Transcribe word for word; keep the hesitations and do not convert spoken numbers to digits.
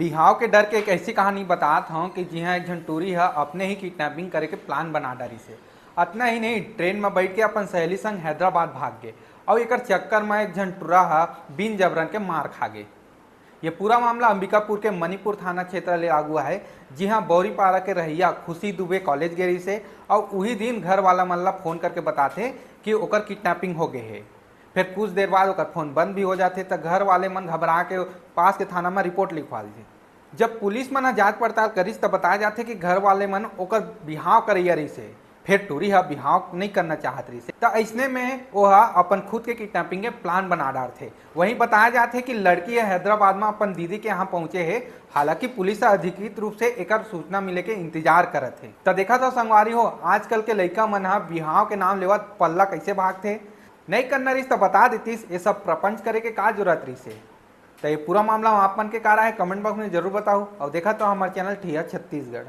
बिहाव के डर के एक ऐसी कहानी बतात हव कि जिहां एक झन टूरी ह अपने ही किडनैपिंग करे के प्लान बना डारिस हे। अतना ही नहीं, ट्रेन म बैठ के अपन सहेली संग हैदराबाद भाग गे अउ एकर चक्कर म एक झन टूरा ह बिन जबरन के मार खा गे। ये पूरा मामला अंबिकापुर के मणिपुर थाना क्षेत्र ले आगू आहे, जिहां बौरीपारा के रहइया खुशी दुबे कॉलेज गे रहिस हे अउ उही दिन घर वाला मन ला फोन करके बताथे कि ओकर किडनैपिंग हो गे हे। फिर कुछ देर बाद ओकर फोन बंद भी हो जाथे, त घर वाले मन घबरा के पास के थाना म रिपोर्ट लिखवा देथे। जब पुलिस मन ह जांच पड़ताल करिस, त बताया जाथे कि घर वाले मन ओकर बिहाव करइया रहिस हे, फिर टूरी ह बिहाव नइ करना चाहत रहिस हे। त अइसने में ओह अपन खुद के किडनैपिंग के प्लान बना डारथे। वहीं बताया जाथे कि लड़की ह हैदराबाद म अपन दीदी के यहां पहुंचे हे, हालांकि पुलिस ह अधिकृत रूप से एकर सूचना मिले के इंतजार करत हे। त देखत हव संगवारी हो, आजकल के लइका मन ह बिहाव के नाम लेवत पल्ला कइसे भागथे। नइ करना रहिस त बता देतिस, ये सब प्रपंच करे के का जरूरत रहिस हे। त ये पूरा मामला म आप मन के का राय हे, कमेंट बॉक्स में जरूर बताओ अउ देखत हव हमर चैनल ठिया छत्तीसगढ़।